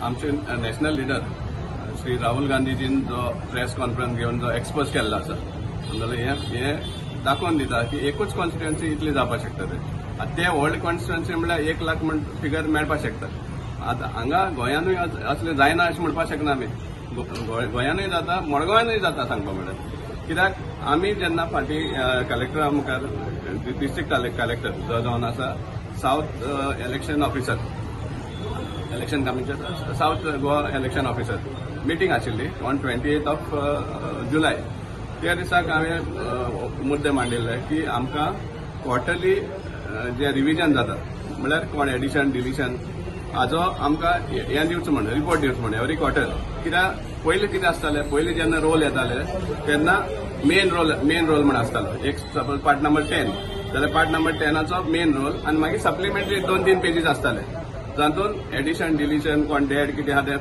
आमचे national leader Shri Rahul गांधीजीन जो प्रेस कॉन्फरन्स घेवन जो एक्सपोज केल्लो आसा, समजलें, हें दाखोवन दिता की एकूच कॉन्स्टिट्युएन्सी इतली जावपाक शकता. ते आतां ते व्हड कॉन्स्टिट्युएन्सी म्हणल्यार 1 लाख म्हण फिगर मेळपाक शकता. आतां हांगा गोंयानूय असलें जायना अशें म्हणपाक शकना आमी. गोंयानूय जाता, मडगांवानूय जाता सांगपा म्हणल्यार. कित्याक आमी जेन्ना फाटीं कलेक्टरा मुखार डिस्ट्रिक्ट कलेक्टर जो जावन आसा south election officer, election commissioner, south Goa election officer meeting आशिल्ली ऑन 28 ऑफ जुलय. त्या दिसाक हांवें मुद्दे मांडिल्ले की आमकां क्वॉर्टरली जे रिविजन जाता म्हणल्यार कोण एडिशन डिलिशन हाजो आमकां हें दिवचो म्हण, रिपोर्ट दिवचो म्हण एवरी क्वॉर्टर. कित्याक पयलीं कितें आसतालें, पयलीं जेन्ना रोल येताले तेन्ना मेन रोल म्हण आसतालो. एक सपोज पार्ट नंबर 10 जाल्यार पार्ट नंबर 10आचो मेन रोल आनी मागीर सप्लिमेंटरी 2-3 पेजीस आसताले जातून एडिशन डिलिशन कोण डेड कितें आहा तें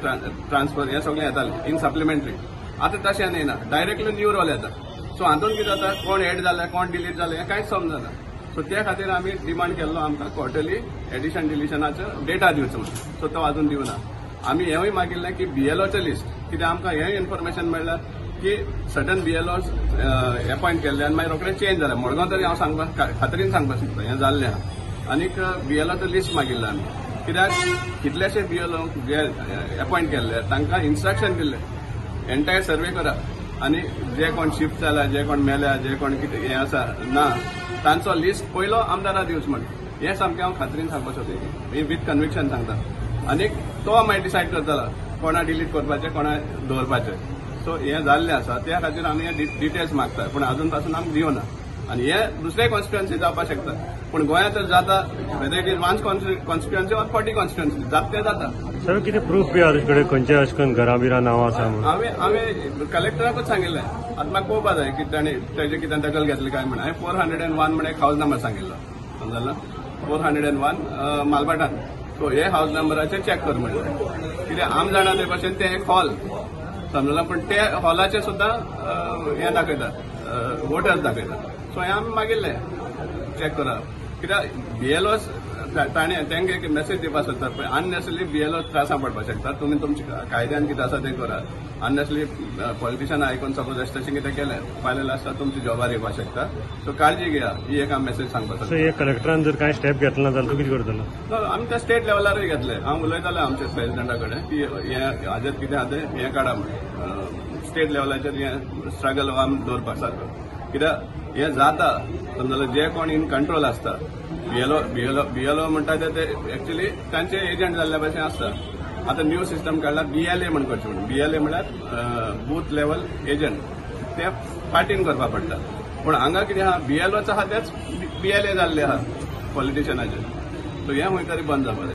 ट्रान्सफर हें सगळें येतालें इन सप्लिमेंटरी. आतां तशें न्ही ना, डायरेक्टली न्यू रोल येता. सो हातून कितें जाता, कोण एड जालें कोण डिलीट जालें हें कांयच समजना. सो त्या खातीर आमी डिमांड केल्लो आमकां क्वॉर्टरली एडिशन डिलिशनाचो डेटा दिवचो म्हणून. सो तो अजून दिवना. आमी हेंवूय मागिल्लें की बीएलओचें लिस्ट, कित्याक आमकां हेंय इन्फॉर्मेशन मेळ्ळें की सर्टन बीएलओस अपॉयंट केल्ले आनी मागीर रोखडे चेंज जाले. मडगांव तरी हांव सांगपाक खात्रीन सांगपाक शकता हें जाल्लें आहा. आनीक बीएलओचें लिस्ट मागिल्लें आमी, कित्याक कितलेशे बीएलओ जे अपॉयंट केल्ले तांकां इन्स्ट्रक्शन दिल्लें एंटायर सर्वे करा आनी जे कोण शिफ्ट जाला, जे कोण मेल्या, जे कोण कितें हें आसा ना तांचो लिस्ट पयलो आमदारा दिवचो म्हण. हें सामकें हांव खात्रीन सांगपाक सोदता, हें विथ कन्विक्शन सांगता. आनी तो मागीर डिसायड करतलो कोणा डिलीट करपाचें कोणा दवरपाचें. सो हें जाल्लें आसा, त्या खातीर आमी हे डिटेल्स मागता, पूण अजून पासून आमकां दिवना. आनी हे दुसरे कॉन्स्टिट्युएन्सी जावपाक शकता, पूण गोंयांत तर जाता, whether it is 1 constituency or 40 constituency जाता तें जाता. सर कितें प्रूफ बी आहा तुजे कडेन खंयचे अशें करून घरां बिरां नांवां आसा म्हणून? हांवें कलेक्टराकूच सांगिल्लें, आतां म्हाका पळोवपा जाय की ताणें तेजें कितें दखल घेतली काय म्हण. हांवें 401 म्हण एक हावज नंबर सांगिल्लो, समजलो, 401 मालभाटान. सो हे हावज नंबराचेर चॅक कर म्हणलें, कित्याक आम जाणा ते भशेन तें एक हॉल समजलां, पूण ते हॉलाचेर सुद्दां हें दाखयता, वोटर्स दाखयता. सो हें आमी मागिल्लें चॅक करा, कित्याक बीएलओ ताणें तांकां एक मेसेज दिवपाक सोदता, पळय अननेसरी बीएलओ त्रासां पडपाक शकता, तुमी तुमच्या कायद्यान कितें आसा तें करा. अननेसरी पॉलिटिशियन आयकून सपोज अशें तशें कितें केलें फाल्यां आसता तुमची जॉबार येवपाक शकता. सो काळजी घेया, ही एक आमी मेसेज सांगपाक सोदता. सो कलेक्टरान जर कांय स्टेप घेतला ना जाल्यार तूं कितें करतलो? आमी त्या स्टेट लेवलारूय घेतले. हांव उलयतालें आमच्या प्रेजिडेंटा कडेन की हें हाजेर कितें आहा तें हें काडा म्हण, स्टेट लेवलाचेर हें स्ट्रगल आमी दवरपाक सारको. कित्याक हें जाता समजलें, जे कोण इन कंट्रोल आसता बीएलओ म्हणटा ते एक्चुअली तांचे एजंट जाल्ल्या भशेन आसता. आतां न्यू सिस्टम काडला बीएलए म्हण करचें म्हणून. बीएलए म्हणल्यार बूथ लेवल एजंट, ते पार्टीन करपाक पडटा. पूण हांगा कितें आहा, बीएलओचो आहा तेच बीएलए जाल्ले आहा पॉलिटिशनाचे. सो हें खंय तरी बंद जावपाक जाय.